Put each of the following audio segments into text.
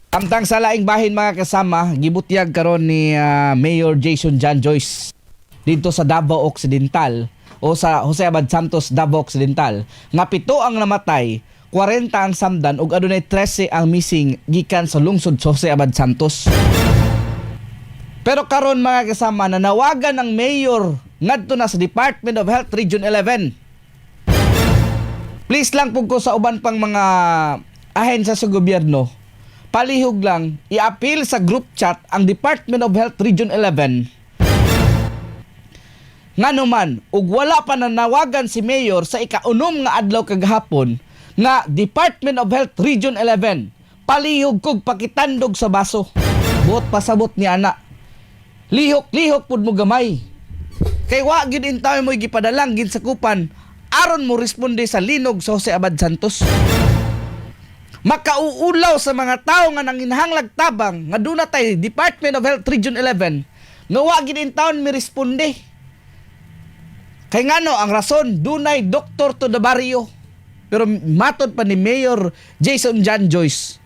Samtang sa laing bahin, mga kasama, gibutyag karon ni Mayor Jason John Joyce dito sa Davao Occidental o sa Jose Abad Santos, Davao Occidental, nga 7 ang namatay, 40 ang samdan ug adunay 13 ang missing gikan sa lungsod sa Jose Abad Santos. Pero karon, mga kasama, nanawagan ang mayor ngadto na sa Department of Health Region 11. Please lang pud ko sa uban pang mga ahensya sa gobyerno, palihog lang i-appeal sa group chat ang Department of Health Region 11. Ngano man, ug wala pa nanawagan si Mayor sa ikaunom nga adlaw kagahapon nga Department of Health Region 11, palihog kog pakitandog sa baso. Buot pasabot ni ana. Lihok-lihok pud mo gamay. Kay wa gyud intaw mo gipadalang ginsakupan aron mo responde sa linog sa Jose Abad Santos. Makauulaw sa mga tao nga nanginahanglag tabang nga duna tay Department of Health Region 11 nga wa gyud intawon mi responde. Kay ngano ang rason, dunay doctor to the barrio. Pero matod pa ni Mayor Jason John Joyce,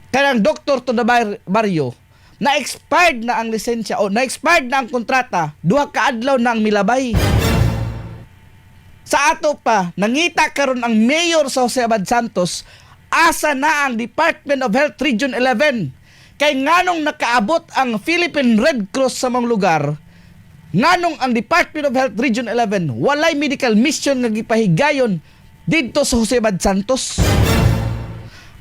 kanang doctor to the barrio, na-expired na ang lisensya o na-expired na ang kontrata, 2 ka adlaw na ang milabay. Sa ato pa, nangita karon ang mayor sa Jose Abad Santos, asa na ang Department of Health Region 11? Kay nganong nakaabot ang Philippine Red Cross sa mga lugar, nganong ang Department of Health Region 11 walay medical mission nga gipahigayon didto sa Jose Abad Santos?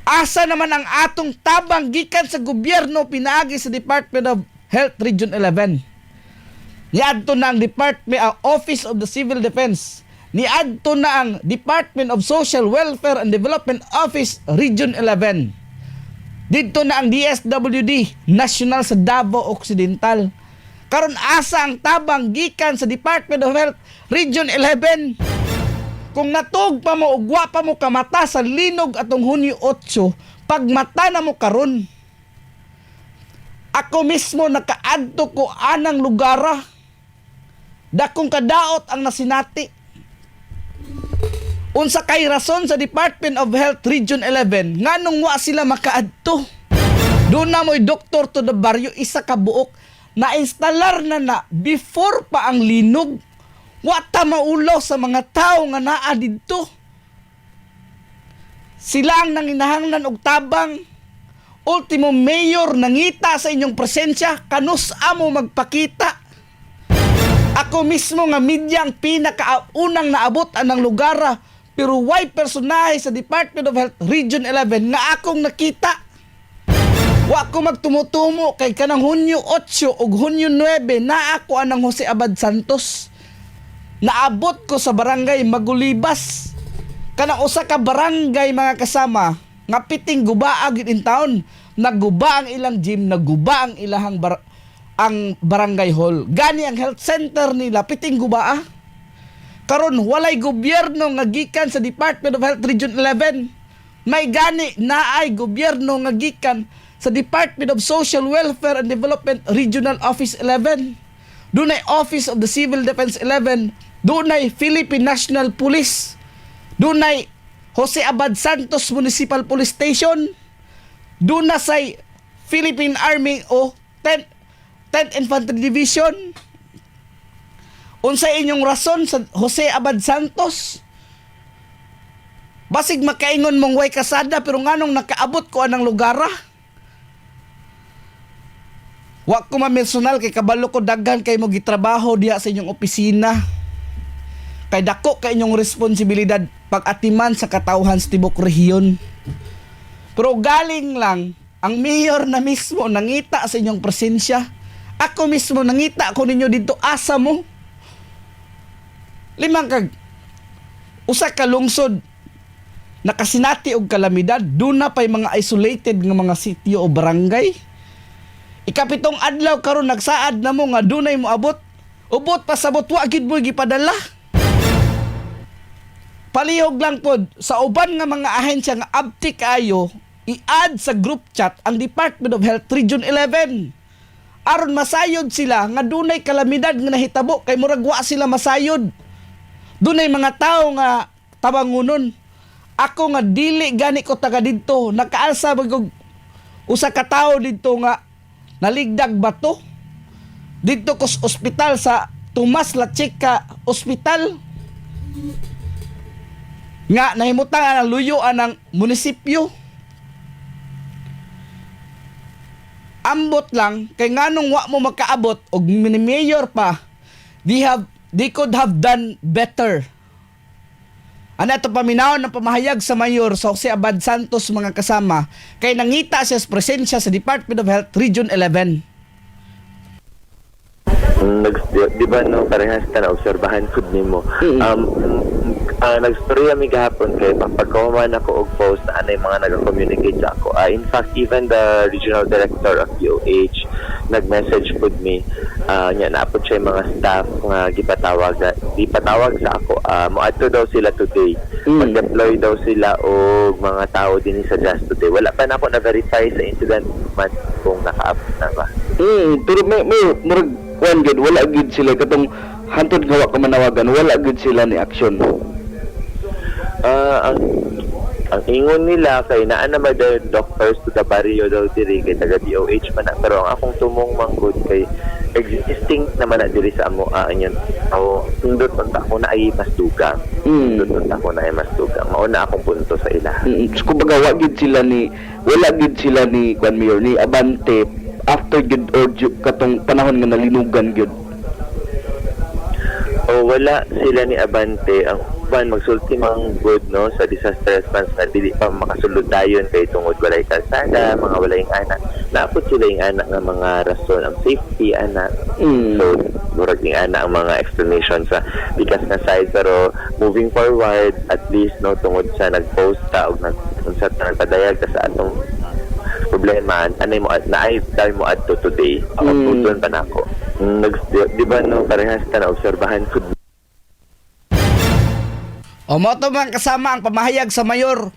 Asa naman ang atong tabang gikan sa gobyerno pinaagi sa Department of Health Region 11? Niadto na ang Department Office of the Civil Defense. Niadto na ang Department of Social Welfare and Development Office Region 11. Didto na ang DSWD National sa Davao Occidental. Karon, asa ang tabang gikan sa Department of Health Region 11? Kung natug pa mo ug wa pa mo kamata sa linog atong Hunyo 8, pagmata na mo karon. Ako mismo, nakaadto ko anang lugara. Dakong kadaot ang nasinati. Unsa kay rason sa Department of Health Region 11, nganong wa sila makaadto? Duna mo'y doctor to the barrio, isa ka buok, na-instalar na na before pa ang linog. Wa ta maulaw sa mga tao nga naa didto. Sila ang nanginahanglan og tabang. Ultimo mayor nangita sa inyong presensya, kanus amo magpakita. Ako mismo nga media ang pinakaunang naabot anang lugar, pero way personahe sa Department of Health Region 11 nga akong nakita. Wa ko magtumutumo kay kanang Hunyo 8 ug Hunyo 9 naa ako anang Jose Abad Santos. Naabot ko sa barangay Magulibas. Kanang usa ka barangay, mga kasama, nga piting gubaa gyud in town. Nagguba ang ilang gym, nagguba ang ilahang ang barangay hall. Gani ang health center nila piting gubaa. Karon walay gobyerno nga gikan sa Department of Health Region 11. May gani naay gobyerno nga gikan sa Department of Social Welfare and Development Regional Office 11. Dunay Office of the Civil Defense 11. Dunay Philippine National Police. Dunay Jose Abad Santos Municipal Police Station. Duna say Philippine Army o 10 10th Infantry Division. Unsa inyong rason sa Jose Abad Santos? Basig makaingon mong way kasada, pero nganong nakaabot ko anang lugar, ah? Wa ko ma-personal kay kabalo ko daghan kay mo gitrabaho diha sa inyong opisina. Kay dako kay inyong responsibilidad pag-atiman sa katawhan sa tibok rehiyon. Pero galing lang ang mayor na mismo nangita sa inyong presensya. Ako mismo nangita ko ninyo dito, asa mo? Limang kag usa ka lungsod nakasinati og kalamidad, duna pay mga isolated nga mga sitio o barangay. Ikapitong adlaw karon nagsaad na mo nga dunay mo abot. Ubot pasabot wa gid mo gipadala. Palihog lang pod sa uban nga mga ahensya nga abtik kaayo, i-add sa group chat ang Department of Health Region 11. Aron masayod sila nga dunay kalamidad nga nahitabo, kay murag wa sila masayod. Dunay mga tao nga tabangunon. Ako nga dili gani ko taga didto, nakaalsa bagog Usa ka tawo didto nga naligdag bato didto ko sa ospital, sa Tomas Lachica Hospital, nga nahimutang ang luyo ang munisipyo. Ambot lang kay nganong wa mo makaabot og mayor pa? They could have done better. Ano ito, paminawon ng pamahayag sa mayor sa Jose Abad Santos, mga kasama, kay nangita siya sa presensya sa Department of Health Region 11. Di ba no, parehas ta na obserbahan pud nimo. Nagstorya mi gahapon kay pagkahuman ako og post na anay mga nag-communicate sa ako. In fact, even the regional director of DOH nag-message pud mi. Nya naapod siya yung mga staff nga gipatawag sa ako. Moadto daw sila today. Mag-deploy daw sila og mga tao dinhi sa Just Today. Wala pa na ako na-verify sa incident man kung nakaabot na ba. Pero may murag kuan gyud, wala gyud sila katong hantod nga wa ka manawagan, wala gyud sila ni action. Ang ingon nila kay naa naman daw doctors to the barrio daw diri kay taga DOH man na. Pero ang akong tumong manggod kay existing naman na diri sa amo inyon o sundot unta ko na ay mas dugang. Sundot unta ko na ay mas dugang, mao na akong punto sa ila. So, kumbaga wala gyud sila ni kuan, mayor, ni abante after gyud or katong panahon nga nalinugan gyud. O wala sila ni abante. Ang uban magsulti mang good no sa disaster response na dili pa makasulod dayon kay tungod walay kalsada, mga walay ana. Naapod sila yung ana nga mga rason, ang safety ana. So murag yung ana ang mga explanation sa bikas na side, pero moving forward at least no, tungod sa nag-post ta og nag unsa ta, nagpadayag ta sa atong problema, anay mo naay tayo mo adto today ako. Tuton pa nako. Di ba no, parehas ta na obserbahan pud. O mo to, mga kasama, ang pamahayag sa mayor.